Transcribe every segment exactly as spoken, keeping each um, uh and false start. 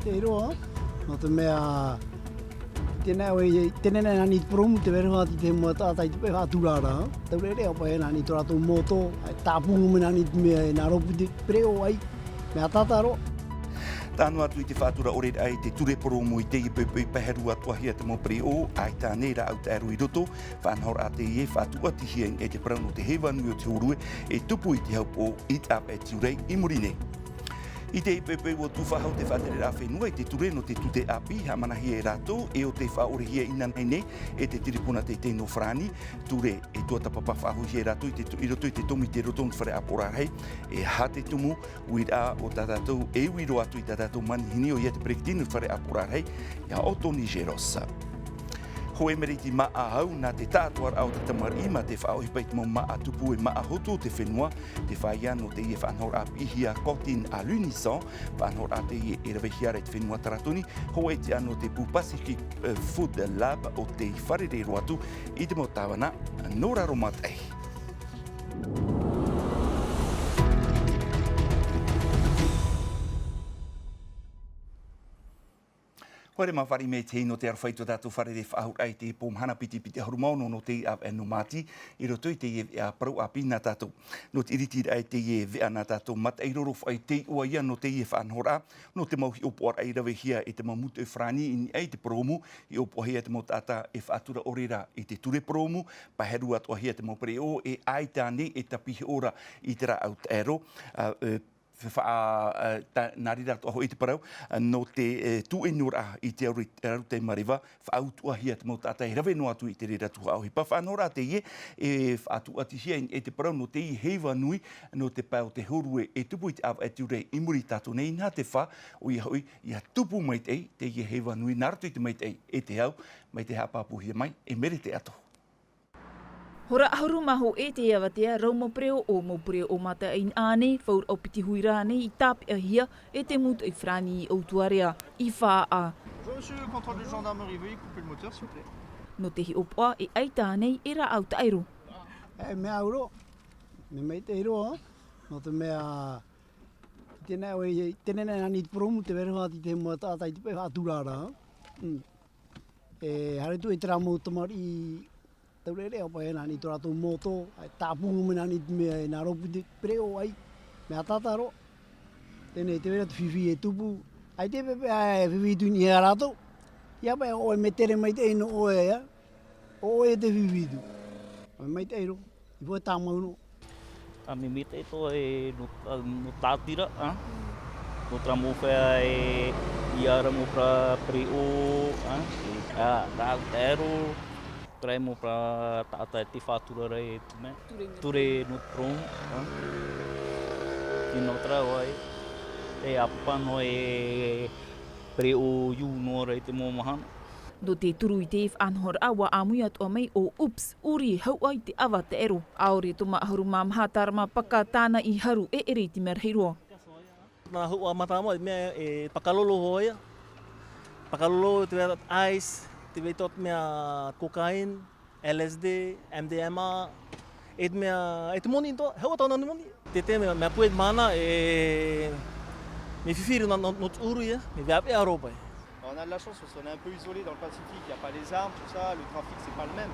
E roa, nō te mea, tēnā e, tēnā e nā nei te purōmu, te veroha atu i te mau taʻata i te pae faʻatura ra. Tau rere, ʻo pae nā nei tō rātou moto, e tāpū mai nā nei te mea, e nā rōpū te pereʻoʻo ai, mea tātaro. Tae noa atu i te faʻatura ʻore ra i te ture purōmu i teie poʻipoʻi, pae haru atoʻa hia te mau pereʻoʻo, ʻaita nei rāʻau taʻero i roto, faʻanahoraʻa teie, faʻatūʻatihia i te parau nō te heiva nui o te hōrue, e tupu i te haupoʻo i te ʻāvaʻe tiurai i muri nei. I teie poʻipoʻi ʻua tufaʻahau te faʻatereraʻa fenua i te ture nō te tute ʻāpī, haʻamanahia e rātou, e ʻo tei faʻaʻorehia inanahi nei, e te tiripuna teitei nō Farāni, ture e tuatāpapa faʻahouhia e rātou i te, i roto i te tōmite roto nō te fare ʻāpoʻoraʻa rahi, e aha te tumu, uiraʻa o tā tātou, e ui roa atu i tā tātou manihini ʻoia te peretiteni nō te fare ʻāpoʻoraʻa rahi, ia Otoni Geros. Hōʻē mereti māʻa hau nā te taʻatoʻaraʻa o te tamariʻi mā te faʻaʻohipa i te mau māʻa tupu e māʻa hotu o te fenua, te fāʻia nō teie faʻanahoraʻa piʻihia Cantine à l'unisson, faʻanahoraʻa teie e ravehia ra i te fenua Taratoni, hōʻē tiʻa nō te pū Pacific, eh, Food Lab ʻo tei fārerei roa atu i te mau tāvana nō Raromataʻi. Haere mā fāriʻi mai te hei nō te aroha i tō tātou fārerei faʻahou raʻa i te pō mahana piti piti ʻahuru mā ono nō teie ʻāvaʻe nō Māti, i roto i teie veʻa parau ʻāpī nā tātou. Nō te ʻiritiraʻa i teie veʻa nā tātou mataʻi roro faʻaitoito ia nō teie faʻanahoraʻa, nō te mau hiʻopoʻaraʻa i ravehia e te mau mūtoʻi farāni i niʻa i te purōmu, hiʻopoʻahia te mau taʻata e faʻatura ʻore ra i te ture purōmu, pae haru atoʻa hia te mau pereʻoʻo, e ʻaita nei e tāpiʻi ʻore ra i te rāʻau taʻero, ā, e, Fa-, ā, tā-, nā reira atoʻa hoʻi te parau, ā, nō te, e, tuʻenoraʻa i te aru-, arataʻi mareva, faʻautuʻahia te mau taʻata e rave noa atu i te reira tuhaʻa ʻohipa. Faʻanahoraʻa teie, e faʻatūʻatihia e te parau nō teie heiva nui, nō te pae o te hōrue e tupu i te ʻāvaʻe tiurai i muri i Taratoni, nā te fā, ʻoia hoʻi, ia tupu maitaʻi teie heiva nui, nā roto i te maitaʻi e te au, mai te haʻapāpūhia mai e Merete Ato. Hora ʻahuru mā hōʻē te avatea, rau mau pereʻoʻo, mau pereʻoʻo mātaʻi ānei, fauraʻo piti hui rānei i tāpeʻahia e te mūtoʻi farāni i ʻOutuarea, i Faʻaʻā. Bonjour, monsieur le contrôle de gendarmerie, veuillez couper le moteur, s'il vous plaît. Nō te hiʻopoʻa e ʻaita nei e rāʻau taʻero. E mea au roa, mea maitaʻi roa, nō te mea, tēnā e, tēnā e nā nei te purōmu, te veroha atu i te mau taʻata i te pae faʻatura ra. Mm. E haere atu e terā mau tamariʻi, tau rere, ʻo pae nā nei tō rātou moto, e tāpū mai nā nei te mea, e nā rōpū te pereʻoʻo ai, mea tātaro. Teie nei te vai ra te fifi e tupu, ʻaita e pepe, ā, e fifi atu i niʻa ia rātou. Ia pae ʻoe mea tere maitaʻi nō ʻoe, ā. ʻO ʻoe te fifi atu. Mea maitaʻi roa, i pohe tāmau noa. Ā, mea maitaʻi atoʻa e nō, ā, nō tātira, ā. Nō terā mau feiā e, ia ra mau pereʻoʻo, ā. Ā, rāʻau taʻero, terā mau pereʻoʻo taʻata e te faʻatura ra e te mea. Ture nō te purōmu, ā. Tino terā vai. E ʻāpapa noa e pereʻoʻo iū noa ra i te mau mahana. Nō te turu i te faʻanahoraʻa, ʻua ʻāmui atoʻa mai ʻo Oops, ʻUri, hauʻa i te ʻava taʻero. ʻAore tō mā ʻahuru mā maha tārama paka tāna i haru, e ʻere i te mea rahi roa. Nā hauʻa mātāmua, mea e pakalolo hoʻi ia. Pakalolo, te vai ra ice, te vai atoʻa te mea cocaïne, L S D, M D M A, e te mea, e te moni atoʻa, hauʻa tōna moni. Te, te mea, mea puʻe te mahana, e, mea fifi roa nō, nō, nō te ʻuru ia, mea veʻaveʻa roa paʻi. On a de la chance parce qu'on est un peu isolé dans le Pacifique, il y a pas les armes, tout ça, le trafic, c'est pas le même.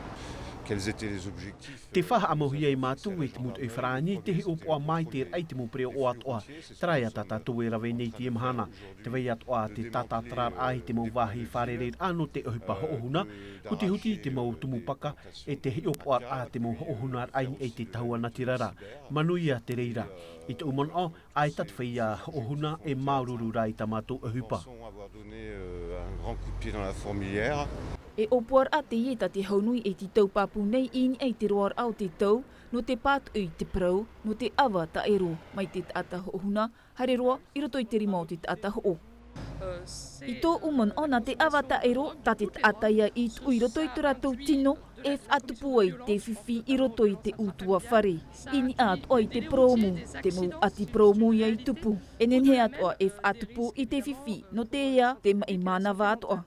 Quels étaient les objectifs ? Tē faʻaʻamuhia e mātou e te mūtoʻi farāni, te hiʻopoʻa mai te raʻi te mau pereʻoʻo atoʻa. Terā ia tā tātou e rave nei i teie mahana. Te vai atoʻa te tātātararaʻa i te mau vāhi fārereiraʻa nō te ʻohipa hoʻohuna, hutihuti i te mau tumu paka, e te hiʻopoʻaraʻa te mau hoʻohunaraʻa i niʻa i te tahua natirara. Manuia te reira. I tōʻu manaʻo, ʻaita te feiā hoʻohuna e māuruuru rā i tā mātou ʻohipa. Avoir donné, euh, un grand coup de pied dans la fourmilière. E ʻōpuaraʻa teie tā te hau nui e tītau pāpū nei i niʻa i te roaraʻa o te tau, nō te pātoʻi i te parau, nō te ʻava taʻero, mai te taʻata hoʻohuna, haere roa i roto i te rima o te taʻata hoʻo. I tōʻu manaʻo, nā te ʻava taʻero, tā te taʻata ia i tuʻu i roto i tō rātou tino, e faʻatupu ai te fifi i roto i te ʻutuāfare. I niʻa atoʻa i te purōmu, te mau ʻati purōmu ia i tupu. E nehenehe atoʻa e faʻatupu i te fifi, nō te ea, te maʻi mānava atoʻa.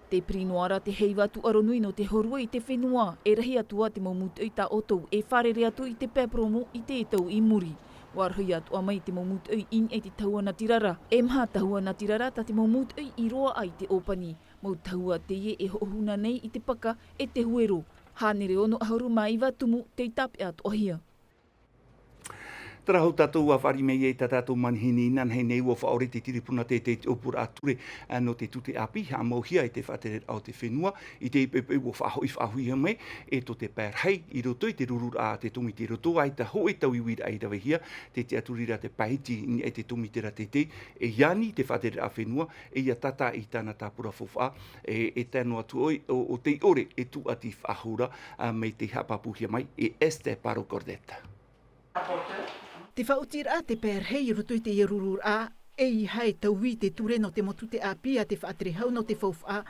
Tē piri noa ra te heiva tūʻaro nui nō te hōrue i te fenua, e rahi atu ā te mau mūtoʻi tā ʻoutou e fārerei atu i te pae purōmu i te tau i muri. Ua rohi atoʻa mai te mau mūtoʻi i niʻa i te tahua natirara. E maha tahua natirara tā te mau mūtoʻi i roaʻa i te ʻōpani. Mau tahua teie e hoʻohuna nei i te paka e te huero. Hānere ono ʻahuru mā iva tumu tei tāpeʻa atoʻahia. Terā hou tātou ua fāriʻi mai ai tā tātou manihini. Inanahi nei ua faʻaʻore te tiripuna teitei te ʻōpūraʻa ture nō te tute ʻāpī haʻamauhia e te faʻatereraʻa o te fenua. I te poʻipoʻi ua faʻahoʻi faʻahuihia mai e tō te pae rahi i roto i te rururaʻa a te tōmite roto, ʻaita hōʻē tauiuiraʻa i ravehia. Te tiʻaturi ra te pae iti i niʻa i te tōmite ra teitei, e ani te faʻatereraʻa fenua e ia tata i tāna tāpura faufaʻa. E tae noa atu ʻoe o tei ʻore e tūʻati faʻahou ra mai te haʻapāpūhia mai e Esther Paro Cordetta. Te faʻaotiraʻa te pae rahi i roto i te rururaʻa, e ia hae taui te ture nō te motu te ʻāpī a te faʻaterehau nō te faufaʻa.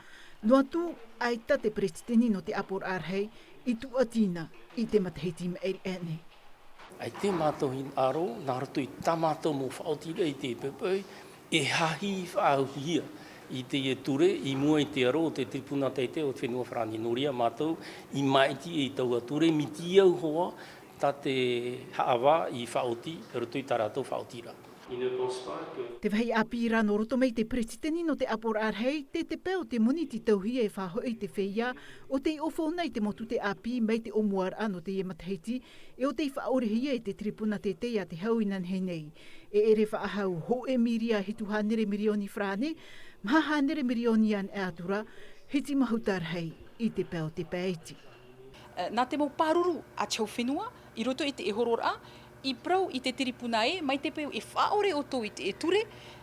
Noa atu ʻaita te peretiteni nō te ʻāpoʻoraʻa rahi i tūʻati na i te matahiti maʻiri aʻe nei. ʻAita mātou hinaʻaro nā roto i tā mātou mau faʻaotiraʻa i te poʻipoʻi e hahi faʻahuhia i teie ture i mua i te aro o te tiripuna teitei o te fenua farāni. Nō reira mātou i māʻiti i taua ture miti au hoa tā te haʻavā i faʻaoti i roto i tā rātou faʻaotiraʻa. Te vāhi ʻāpī ra nō roto mai te peretiteni nō te ʻāpoʻoraʻa rahi, te pae o te moni tītauhia e faʻahoʻi te feiā o tei ʻōfaʻona i te motu te ʻāpī mai te ʻōmuaraʻa nō teie matahiti, e o tei faʻaʻorehia e te tiripuna teitei a te hau inanahi nei. E ʻere faʻahou hōʻē miria hitu hānere mirioni farāni, maha hānere mirioni anaʻe atu ra, hiti mahuta rahi i te pae o te pae iti. Nā te mau pāruru a te hau fenua i roto i te hororaʻa i parau i te tiripuna ē, mai te peu e faʻaʻore ʻoutou i te ture,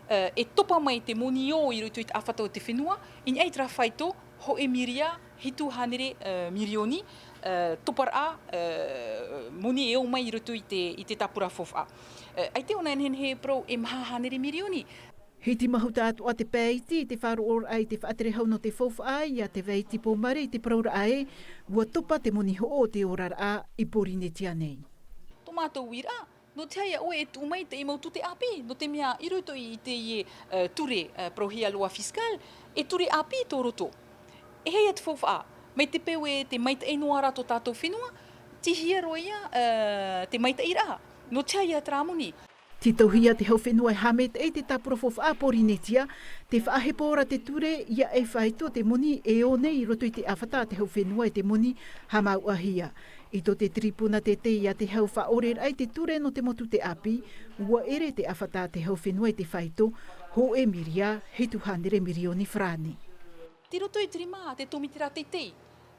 e topa mai te moni ō i roto i te ʻāfata o te fenua, i niʻa i terā faito hōʻē miria hitu hānere mirioni toparaʻa moni e ō mai i roto i te tāpura faufaʻa. ʻAita ʻōna e nehenehe e parau e maha hānere mirioni. Hiti mahuta atu ā te pae iti i te faʻaroʻoraʻa i te faʻaterehau nō te faufaʻa ia te vaiti pōmare i te parauraʻa ē, ua topa te moni hoʻo o te oraraʻa i Pōrīnetia nei. Tō mātou uiraʻa, nō te aha ʻoe e tuʻu mai te mau tute ʻāpī, nō te mea i roto i teie ture, parauhia loi fiscal, e ture ʻāpī tō roto. E hea te faufaʻa, mai te peu e te maitaʻi noa ra tō tātou fenua, tihia roa ia te maitaʻiraʻa. Nō te aha ia terā moni? Tītauhia te hau fenua e haʻamaitaʻi te tāpura faufaʻa a Pōrīnetia, te faʻahepo ra te ture ia ʻaifaito te moni e ō nei i roto i te ʻāfata a te hau fenua e te moni haʻamāuʻahia. I tō te tiripuna teitei a te hau faʻaʻoreraʻa i te ture nō te motu te ʻāpī, ua ʻere te ʻāfata a te hau fenua i te faito hōʻē miria hitu hānere mirioni farāni. Tei roto i te rima a te tōmite ra teitei,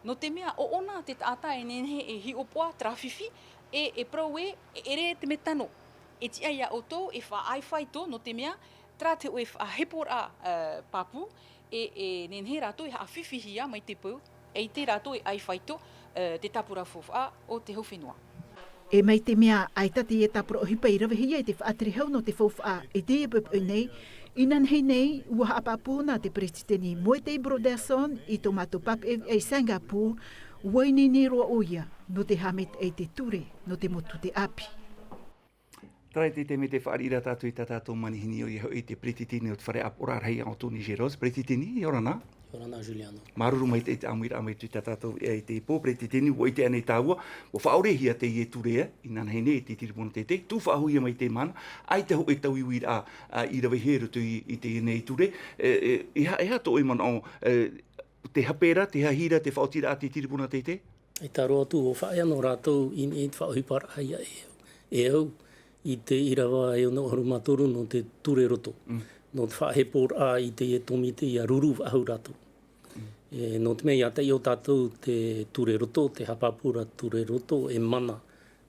nō te mea ʻoʻona te taʻata e nehenehe e hiʻopoʻa terā fifi, e e parau ē e ʻere te metano. E tiʻa ia ʻoutou e faʻaʻaifaito, nō te mea terā te hōʻē faʻaheporaʻa pāpū, e e nehenehe rātou e haʻafifihia mai te peu, ʻaita rātou e ʻaifaito te tāpura faufaʻa o te hau fenua. E mai te mea ʻaita teie tāpura ʻohipa i ravehia e te faʻaterehau nō te faufaʻa i teie poʻipoʻi nei, inanahi nei ua haʻapāpū na te peretiteni Moetai Brotherson i tō mātou papeʻete i Singapore, ua ineine roa ʻoia nō te haʻamaitaʻi te ture nō te motu te ʻāpī. Terā te taime te fāriʻi ra tātou i tā tātou manihini, ʻoia hoʻi te peretiteni o te fare ʻāpoʻoraʻa rahi a Anthony Géros. Peretiteni, ʻia ora na. ʻIa ora na, Juliano. Māuruuru maitaʻi i te ʻāmuiraʻa mai i tā tātou i te pō. Peretiteni, ʻua ʻite ānei tāua ʻua faʻaʻorehia teie ture, inanahi nei e te tiripuna teitei, tū faʻahou ia mai te mahana, ʻaita hōʻē tauiuiraʻa i ravehia i roto i teie nei ture. E e e aha e aha tō ʻoe manaʻo, te hape ra, te hahi ra te faʻaotiraʻa a te tiripuna teitei? ʻAita roa atu ʻua faʻaea nō rātou i niʻa i te faʻaʻohiparaʻa ia e au i te ʻīrava e ono ʻahuru mā toru nō te ture roto, nō te faʻaheporaʻa i teie tōmite ia ruru faʻahou rātou. E nō te mea ʻia taiʻo tātou te ture roto, te haʻapāpū ra ture roto e mana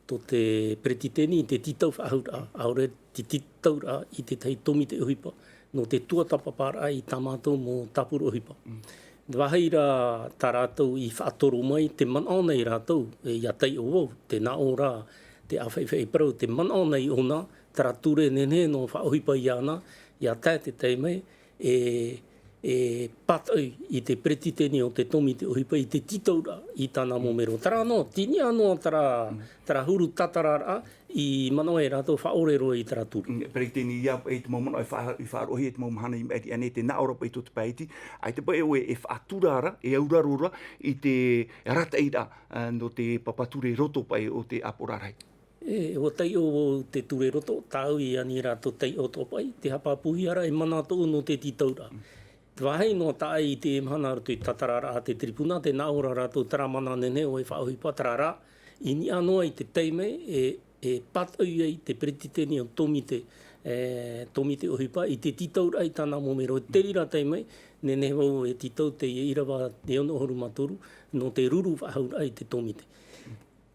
tō te peretiteni i te tītau faʻahouraʻa, ʻaore te tītauraʻa i te tahi tōmite ʻohipa nō te tuatāpaparaʻa i tā mātou mau tāpura ʻohipa. Te vāhi ra tā rātou i faʻatoro mai, te manaʻo nei rātou, ʻia taiʻo vau, te nā ʻō ra te ʻāfaʻifaʻi parau, te manaʻo nei ʻōna terā ture nehenehe nō faʻaʻohipa iāna, ʻia tae te taime e e pātoʻi i te peretiteni o te tōmite ʻohipa i te tītauraʻa i tāna mau mero. Terā noa, tini noa terā, terā huru tātararaʻa i manaʻo e rātou faʻaʻore roa i terā ture. Peretiteni, ʻia, i te mau manaʻo i faʻaroʻohia i te mau mahana i maʻiri aʻe nei, te nā ʻō ra paʻi tō te pae iti, ʻaita paʻi ʻoe e faʻatura ra, e auraro ra i te arataʻiraʻa nō te papa ture roto paʻi o te ʻāpoʻoraʻa rahi. E, ua taiʻo vau te ture roto, tāʻu i ani rātou taiʻo tō paʻi, te haʻapāpūhia ra e mana tōʻu nō te tītauraʻa. Te vāhi noa taʻa i te mahana roto i tātararaʻa te tiripuna, te nā ora rātou tarā mana nehenehe o e faʻaʻohipa tarā rā, i niʻa noa i te taime e, e pātoʻi ai te peretiteni o Tōmite, e, Tōmite ʻOhipa i te tītauraʻa i tāna mau mero, te reira taime, nehenehe vau e tītau teie ʻīrava e ono ʻahuru mā toru, nō te ruru faʻahouraʻa i te Tōmite.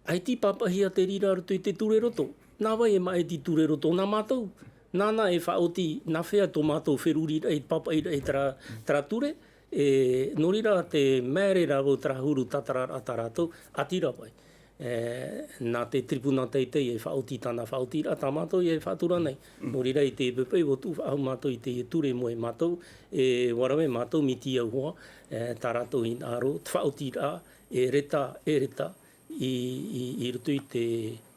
ʻAita i pāpaʻihia te reira roto i te ture roto. Nā vai e maʻiti ture roto nā mātou. Nāna e faʻaoti, nā hea tō mātou feruriraʻa i pāpaʻiraʻa i terā, terā ture. E, nō reira te māere rā vau terā huru tātararaʻa tā rātou, ʻati rā paʻi. E, nā te tiripuna teitei e faʻaoti tāna faʻaotiraʻa tā mātou e faʻatura nei. Nō reira i te pepe, ua tuʻu faʻahou mātou i te ture moe mātou, e, ua rave mātou mai te auaha, e, tā rātou hinaʻaro, te faʻaotiraʻa, e reta, e reta, i, i, i roto i te,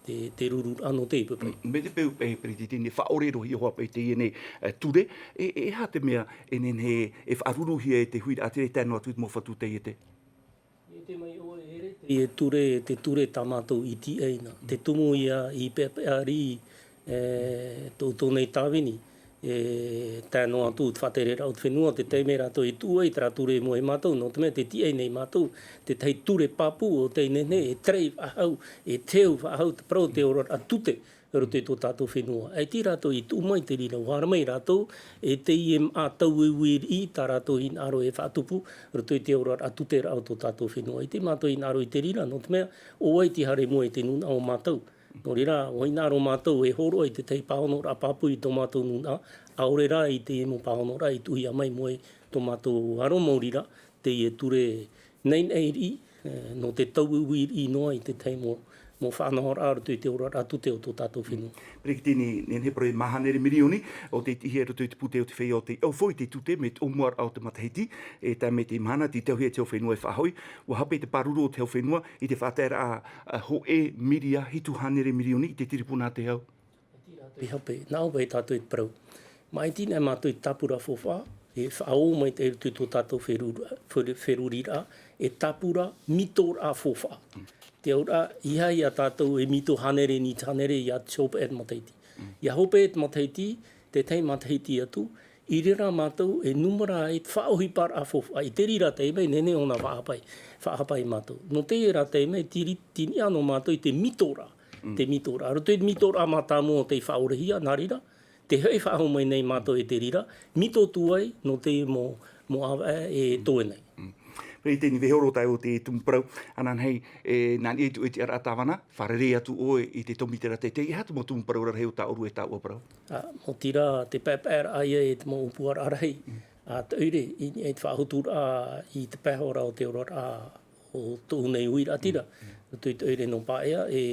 te, te ruru anō te pepe. Mm, mai te peu, e, Peretiteni, e faʻaʻore roa iho ā paʻi teie nei, e, ture, e, e aha te mea e nehenehe e faʻaruruhia e te huiraʻatira e tae noa atu i te mau fatu taiete? E te mai ʻoe e rere, teie ture, te ture tā mātou i tīaʻi na. Te tumu ia i peʻapeʻa riʻi, e, tō, tō nei tāvini, e tae noa atu te faʻatereraʻa o te fenua, te taime rātou i tuʻu ai terā ture moe mātou, nō te mea tē tīaʻi nei mātou, te tahi ture pāpū o tei nehenehe, e terei faʻahou, e teu faʻahou te parau te oraraʻa tute, roto i tō tātou fenua. ʻAita rātou i tuʻu mai te reira, ʻua haere mai rātou, e teie māʻa tauiui riʻi tā rātou hinaʻaro e faʻatupu, roto i te oraraʻa tuteraʻa o tō tātou fenua. ʻAita mātou hinaʻaro i te reira, nō te mea, ʻo vai te haere mua i te nūnaʻa o mātou. Nō reira, ʻua hinaʻaro mātou e hōroʻa i te tahi pāhonoraʻa pāpū i tō mātou nūnaʻa, ʻaore rā i te mau pāhonoraʻa i tuʻuhia mai moe tō mātou aro maori ra, teie ture nainai riʻi, e, nō te tauiui riʻi noa i te tahi mau, mau faʻanahoraʻa roto i te oraraʻa tute o tō tātou fenua. Peretiteni, nehenehe parau e maha hānere mirioni o tei tiʻahia roto i te pūtē o te feiā o tei ʻaufau i te tute mai te ʻōmuaraʻa o te matahiti, e tae mai te mahana, tītauhia te hau fenua e faʻahoʻi, ʻua hape te pāruru o te hau fenua i te faʻataeraʻa, a, hōʻē miria hitu hānere mirioni i te tiripuna a te hau. E hape, nā ʻō paʻi tātou i te parau. Maʻiti nei mātou i tāpura faufaʻa, e faʻaō mai te roto i tō tātou ferur-, fer-, feruriraʻa, e tāpura mitoraʻa faufaʻa. Te auraʻa, ʻeiaha ia tātou e mito hānere, niti hānere ia te hopeʻa e te matahiti. Ia hopeʻa e te matahiti, te tahi matahiti atu, i reira mātou e nūmera ai te faʻaʻohiparaʻa faufaʻa. I te reira taime, nehenehe ʻōna faʻahapai, faʻahapai mātou. Nō te reira taime, tiri-, tini anō mātou i te mitoraʻa. Te mitoraʻa. Roto i te mitoraʻa mātāmua o tei faʻaorehia, nā reira, tē hoʻi faʻahou mai nei mātou e te reira, mito tuai, nō te mau, mau ʻāvaʻe e toe nei. Peretiteni, vaiiho roa tāʻu i te tumu parau, ananahi, e, nā niʻa i tō ʻoe tiʻaraʻa tāvana, fārerei atu ʻoe i te tōmitera teitei, e aha te mau tumu parau rarahi o tā ʻōrua e tā ʻoe parau? A, maoti rā, te paepaeraʻa ia e te mau ʻōpuaraʻa rahi, a, te ʻoire, i, i te faʻahoturaʻa, i te pae hora o te oraraʻa, o tōʻu nei uiraʻatira, roto i te ʻoire nō Paea, e,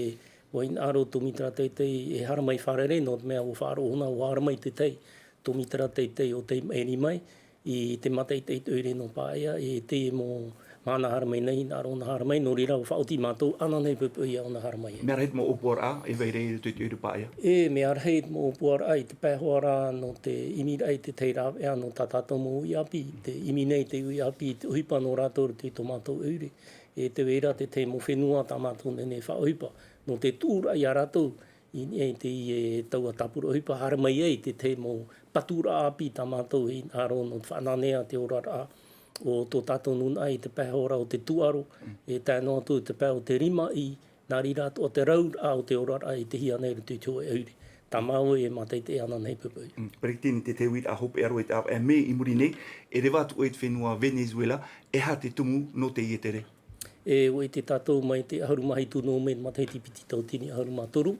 ʻua hinaʻaro tōmitera teitei, e haere mai fārerei, nō te mea ʻua faʻaroʻo ʻōna, ʻua haere mai te tahi tōmitera teitei o tei maʻiri mai, i te mātaʻitaʻi te ʻoire nō Paea, e te mau mahana haere mai nei, hinaʻaro ʻōna haere mai, nō reira ʻua faʻaoti mātou, ananahi poʻipoʻi ia ʻōna haere mai. Mea rahi te mau ʻōpuaraʻa, e vai ra i roto i te ʻoire Paea? E, mea rahi te mau ʻōpuaraʻa i te pae hora nō te ʻimiraʻa i te tahi rāveʻa nō tā tātou mau uʻi ʻāpī, te ʻimi nei te uʻi ʻāpī, te ʻohipa nō rātou roto i tō mātou ʻoire. E te vai ra te tahi mau fenua tā mātou nehenehe e faʻaʻohipa. Nō te tuʻuraʻa ia rātou, i, i teie taua tāpura ʻohipa, haere mai ai te tahi mau paturaʻa ʻāpī tā mātou e hinaʻaro nō te faʻananea te oraraʻa o tō tātou nūnaʻa i te pae hora o te tūʻaro, e tae noa atu i te pae o te rima ʻī, nā reira atoʻa te rauraʻa o te oraraʻa i te hia nei roto i te hōʻē ʻoire. Tā māua e mātaʻitaʻi ananahi poʻipoʻi. Mm, Peretiteni, te tahi uiraʻa hopeʻa roa i te ʻāvaʻe mē i muri nei, e reva atu ʻoe i te fenua Venezuela, e aha te tumu nō teie tere? E, ʻua ʻite tātou mai te ʻahuru mā hitu nō mē matahiti piti tauatini ʻahuru mā toru,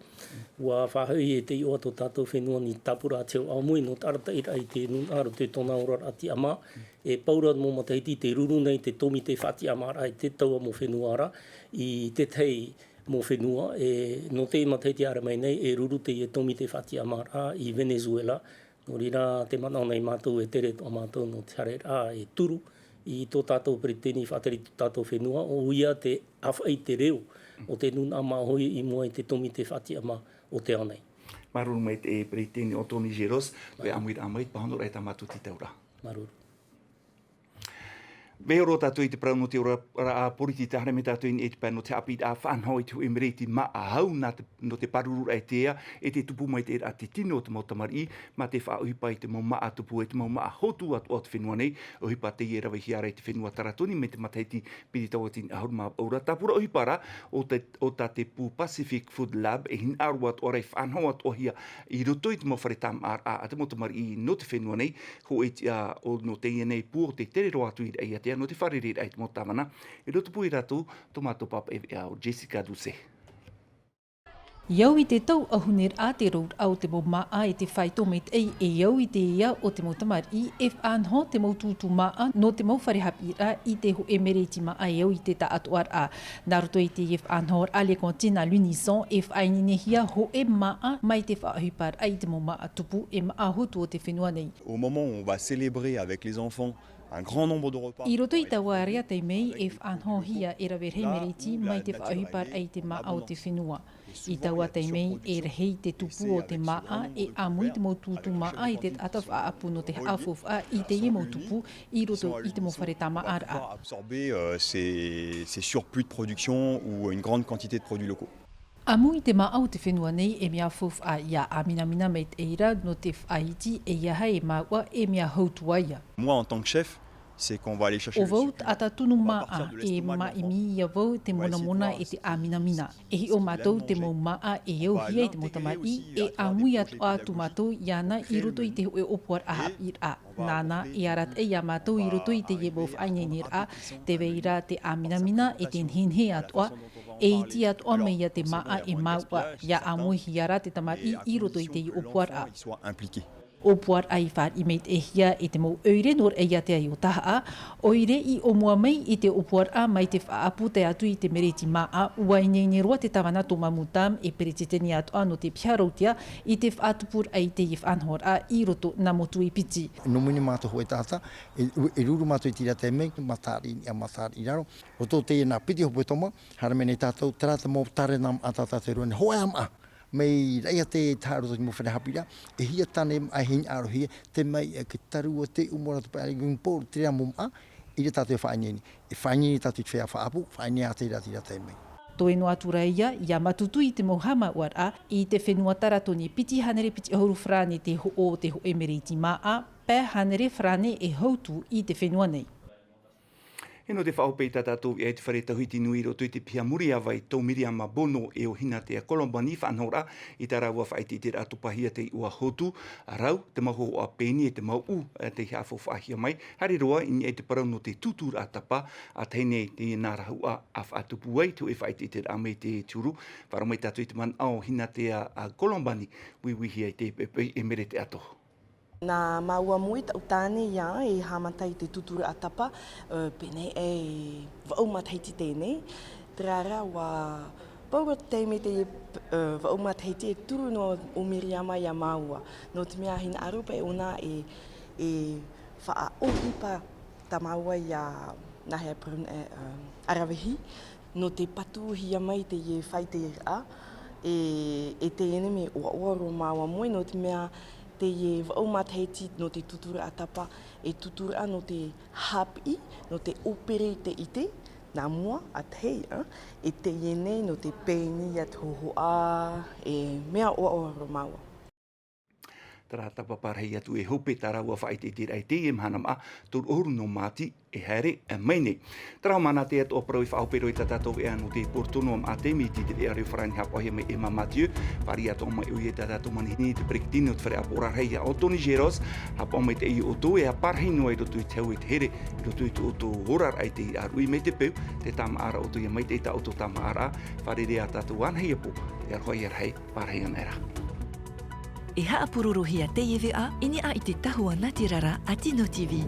ʻua faʻahoʻi e te iʻoa tō tātou fenua nō te tāpura a te hau ʻāmui nō te arataʻiraʻa i te nūnaʻa roto i tōna oraraʻa tiʻamā. E pau ra mau matahiti tē ruru nei te tōmite faʻatiʻamāraʻa i te taua mau fenua ra, i te tahi mau fenua, e, nō te matahiti haere mai nei, e ruru teie tōmite faʻatiʻamāraʻa i Venezuela. Nō reira, tē manaʻo nei mātou e tere atoʻa mātou nō te haereraʻa e turu i tō tātou Peretiteni, faʻatere i tō tātou fenua, ʻoia te ʻāfaʻi i te reo o te nūnaʻa māʻohi i mua i te tōmite faʻatiʻamā o te ao nei. Māuruuru maitaʻi Peretiteni Anthony Géros, ʻoe e ʻāmuiraʻa mai i te pāhonoraʻa e tā mātou tītauraʻa. Māuruuru. Mea ora tātou i te parau nō te oraraʻa pōritita, haere mai tātou i niʻa i te pae nō te haʻapiʻiraʻa faʻanaho i te hōʻē mereti māʻa hau nā te, nō te pāruruaraʻa i te ea, e te tupu mai te ʻeraʻa te tino o te mau tamariʻi, mā te faʻaʻohipa i te mau māʻa tupu, e te mau māʻa hotu atoʻa o te fenua nei, ʻohipa teie e ravehia ra i te fenua Taratoni mai te matahiti piti tauatini ʻahuru mā vaʻu ra. Tāpura ʻohipa ra, ʻo te, ʻo tā te pū Pacific Food Lab, e hinaʻaro atoʻa ra, e faʻanaho atoʻahia i roto i te mau fare tāmāʻaraʻa a te mau tamariʻi nō te fenua nei, hōʻē tiʻa ʻo, nō teie nei pū ʻo tē tere roa atu i te ʻaiatea nō te fārereiraʻa i te mau tāvana. I rotopū ia rātou, tō mātou pāpaʻi veʻa ʻo Jessica Doucet. I au i te tau ʻahuneraʻa te rouraʻa o te mau māʻa e te faito maitaʻi, e au i te ea o te mau tamariʻi, e faʻanaho te mau tūtū māʻa nō te mau fare haʻapiʻiraʻa i te hōʻē mereti māʻa e au i te taʻatoʻaraʻa. Nā roto i teie faʻanahoraʻa Le Cantine à l'Unisson, e faʻaineinehia hōʻē māʻa mai te faʻaʻohiparaʻa i te mau māʻa tupu, e māʻa hotu o te fenua nei. Au moment où on va célébrer avec les enfants un grand nombre de repas. I roto i taua area taime, e faʻanahohia e rave rahi mereti mai te faʻaʻohiparaʻa i te māʻa o te fenua. I taua taime, e rahi te tupu o te māʻa, e ʻāmui te mau tūtū māʻa i te taʻata faʻaʻapu nō te haʻafaufaʻa i teie mau tupu i roto i te mau fare tāmāʻaraʻa. Absorber, euh, ces, ces surplus de production ou une grande quantité de produits locaux. ʻĀmui te māʻa o te fenua nei e mea faufaʻa ia ʻāminamina maitaʻi ra nō te faʻaiti, e ʻeiaha e māuʻa, e mea hau atu ā ia. Moi, en tant que chef, c'est qu'on va aller chercher le surplus. ʻO vau taʻata tunu māʻa, e māʻimi ia vau te monamona e te ʻāminamina. E hiʻo mātou te mau māʻa e auhia i te mau tamariʻi, e ʻāmui atoʻa atu mātou iāna i roto i te hōʻē ʻōpuaraʻa haʻapiʻiraʻa. Nāna e arataʻi ia mātou i roto i teie mau faʻaineineraʻa, tē vai ra te ʻāminamina e te nehenehe atoʻa, e iti atoʻa mai ia te māʻa e māuʻa, ia ʻāmuihia ra te tamariʻi i roto i teie ʻōpuaraʻa. ʻŌpuaraʻa i fāriʻi maitaʻihia e te mau ʻoire nō Raʻiātea i Ōtāhaʻa, ʻoire i ʻōmua mai i te ʻōpuaraʻa mai te faʻaʻapu tae atu i te mereti māʻa, ʻua ineine roa te tāvana Thomas Mutame e peretiteni atoʻa nō te piha rautea i te faʻatupuraʻa i teie faʻanahoraʻa i roto nā Motu-i-Piti. Nō muri nei mātou hōʻē taʻata, e, e ruru mātou i terā taime, matariʻi i niʻa, matariʻi i raro. Roto teie nā piti hopetoma, haere mai nei tātou, terā te mau tārena māʻa tā tātou e rua nei, hōʻē ā māʻa. Mai Raʻiātea i te haʻaroto i te mau fare haʻapiʻiraʻa, e hia tāne māʻa e hinaʻarohia, te mea ʻia ke taru ʻo te ʻumu ra te pae, i pō terā mau māʻa, ʻeʻere tātou e faʻaineine. E faʻaineine tātou i te feiā faʻaʻapu, faʻaineine ā terā, terā taime. Toe noa atu ra ia, ʻia mātutu i te mau haʻamāuʻaraʻa, i te fenua Taratoni piti hānere piti ʻahuru farāne te hoʻo o te hōʻē mereti māʻa, pae hānere farāne e hautū i te fenua nei. E nō te faʻahope i tā tātou veʻa i te fare tauhiti nui i roto i te piha Muriava i tō Miriama Bono e ʻo Hinatea Colombani faʻanahoraʻa i tā rāua faʻaʻiteʻiteraʻa topahia te iʻoa hotu, rau te mau hōhoʻa pēni e te mau ʻū, e tei haʻafaufaʻahia mai, haere roa i niʻa i te parau nō te tūtūraʻa tapa, ʻa tahi nei teie nā Rahuʻa a faʻatupu ai te hōʻē faʻaʻiteʻiteraʻa mai te huru. Faʻaroʻo mai tātou i te manaʻo o Hinatea Colombani, uiuihia i te poʻipoʻi e Merete Ato. Nā māua moʻi taʻu tāne ia e haʻamata i te tūtūraʻa tapa, ē, pēnei e vaʻu matahiti teie nei. Terā rā, ʻua pauroa te taime teie, ē, vaʻu matahiti e turu noa ʻo Miriama ia māua. Nō te mea hinaʻaro paʻi ʻōna e, e faʻaʻohipa tā māua ia Nahea Brun, ē, ē, ʻaravihi. Nō te patuhia mai teie faʻaʻiteraʻa, e, e teie nei mea ʻoaʻoa roa māua moʻi, nō te mea teie vaʻu matahiti nō te tūtūraʻa tapa, e tūtūraʻa nō te haʻapiʻi, nō te ʻōpere i te ʻite, nā mua, ʻa tahi, ā, e teie nei nō te pēni ia te hōhoʻa, e mea ʻoaʻoa roa māua. Terā tapa parahi atu e hope tā rāua faʻaʻiteʻiteraʻa i teie mahana māʻa, toru ʻahuru nō Māti e haere mai nei. Terā māna te atoʻa parau i faʻahope roa i tā tātou veʻa nō te porotono a Māti, mai te veʻa reo farāni haʻapaʻohia mai e Emma Mathieu, fāriʻi atoʻa mai ʻoia i tā tātou manihini i te peretiteni o te fare ʻāpoʻoraʻa rahi a Anthony Géros, haʻapaʻo mai teie ʻoutou e parahi noa i roto i te hau e te here, i roto i tō ʻoutou oraraʻa i te ʻāruʻi mai te peu, te tāmāʻaraʻa ʻoutou ia maitaʻi tā ʻoutou tāmāʻaraʻa, fārerei ā tātou ānahia pō, e aroha ia rahi. Parahi ana e rā. E haʻapurorohia teie veʻa i niʻa i te tahua nātirara a Tino TV.